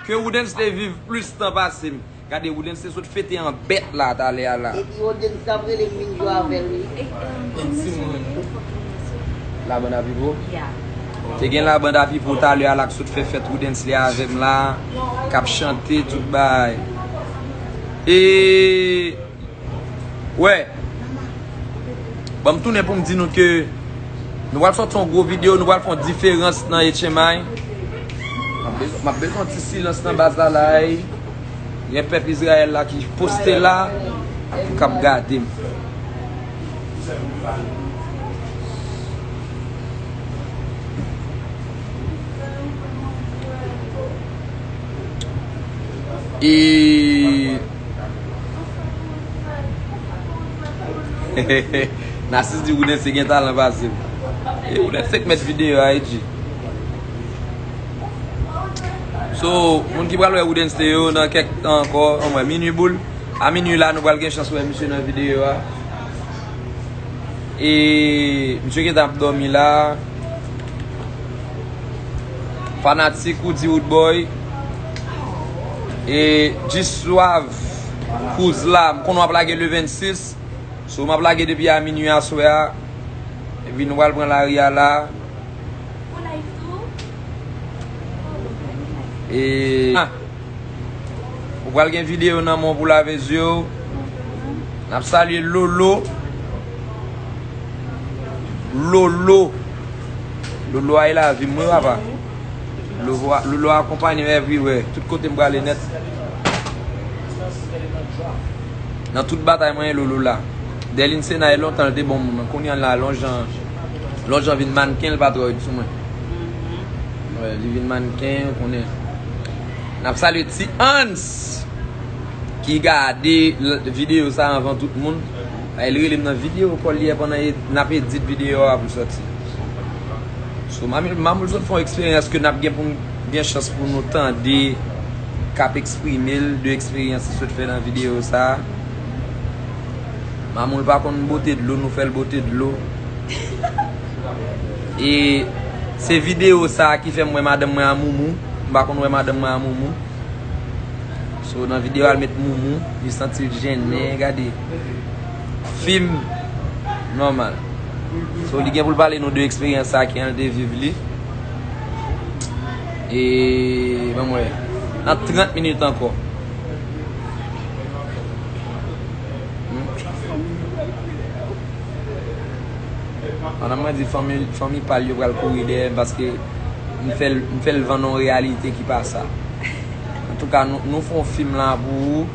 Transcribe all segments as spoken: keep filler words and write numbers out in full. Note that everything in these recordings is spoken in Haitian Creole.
Ke Woodens te viv plis tan pase m. Gade, Woodens te sot fete an bèt la, talè a la. Epi Woodens t ap rele m vin jwe avè l, wi. Labann a Pipo? Te gen Labann a Pipo talè a la k sot fè fèt Woodens li avè m la, k ap chante tout bagay. E Wè. Ban m tounen pou m di nou ke nou pral sòti yon gwo videyo, nou pral fè yon diferans nan H M I. M ap bezwen, m ap bezwen yon ti silans nan baz la la, ey. Gen pèp Izrayèl la ki poste la, ki k ap gade m. E Nasis di Woodens gen talan pase m. E Woodens se k mèt videyo a, Edji. So, moun ki pral wè Woodens te yo nan kèk tan ankò, anmwè, minui boul. A minui la, nou pral gen chans wè misye nan videyo a. E misye gentan ap dòmi la. Fanatik Roody Roodboy. E G Suave, Kouz la, m konnen w ap lage le vennsis. So, m ap lage depi a minui aswè a. Epi nou pral pran lari a la. E, ah. Ou pral gen videyo nan men w pou lave zye w. N ap salye Lolo. Lolo. Lolo a e lavi m, wi, papa. Lolo a, Lolo a akonpanye m everywhere. Tout kote m prale nèt. Nan tout batay mwen, Lolo la. Derlin Sena, e lontan l te bon moun. Kounye a la, lè yon jan, lè yon jan vin mannken, l pa twò ret sou mwen. Wè, li vin mannken, ou konnen. N ap salye Ti Hans ki gade l-, videyo sa anvan tout moun. Ay, li rele m nan videyo kòl yè pandan e-, n ap edit videyo a pou l sòti. So, Mamoul, Mamoul sot fè yon eksperyans ke n ap gen pou n gen chans pou nou tande k ap eksprime l de eksperyans li sot fè nan videyo sa. Mamoul pa konn bote dlo, nou fè l bote dlo. E se videyo sa ki fè m wè madanm mwen a Moumou. M pa konn wè madanm mwen a Moumou. So, nan videyo a, l met Moumou, li santi l jennen, gade. Fim nòmal. So, li gen pou l pale nou de eksperyans sa ke l te viv li. E, ban m wè, nan trant minit ankò. Hmm. Pandan mwen di fanmi, fanmi pa l yo pral kouri dèyè m paske m fè l, m fè l vann yon reyalite ki pa sa. Antouka, nou, nou fè yon fim la pou ou.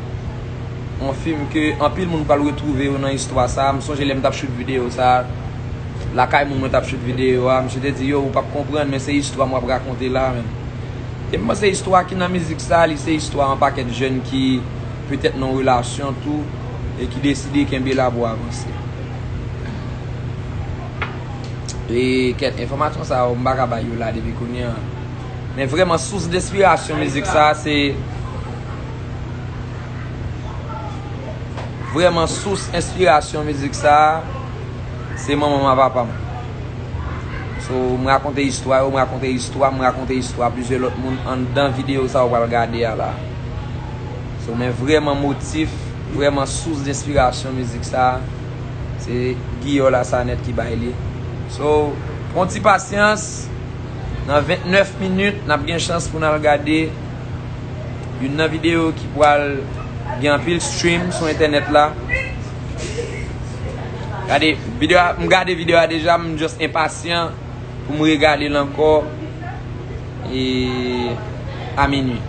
Yon fim ke anpil moun pral retwouve yo nan istwa sa. M sonje lè m t ap shoot videyo sa, lakay moun mwen t ap shoot videyo a, misye te di, "Yo, ou p ap konprann, men se istwa m w ap rakonte la, menm." E m panse istwa ki nan mizik sa, li se istwa yon pakèt jèn ki petèt nan yon relasyon tou, e ki deside kenbe la pou avanse. E kèt enfòmasyon sa yo, m pa ka bay yo la depi kounye a. Men vrèman, sous de enspirasyon mizik sa, se, vrèman, sous enspirasyon mizik sa, se manman m ak papa m. So, m rakonte istwa yo, m rakonte istwa, m rakonte istwa plizyè lòt moun anndan videyo sa w pral gade a la. So, men vrèman motif, vrèman sous denspirasyon mizik sa, se Guillaume Lassanette ki bay li. So, pran ti pasyans, nan vennèf minit, n ap gen chans pou n al gade youn nan videyo ki pral gen anpil stream sou entènèt la. Gade, videyo a, m gade videyo a deja, m just enpasyan pou m regade l ankò, e, a minui.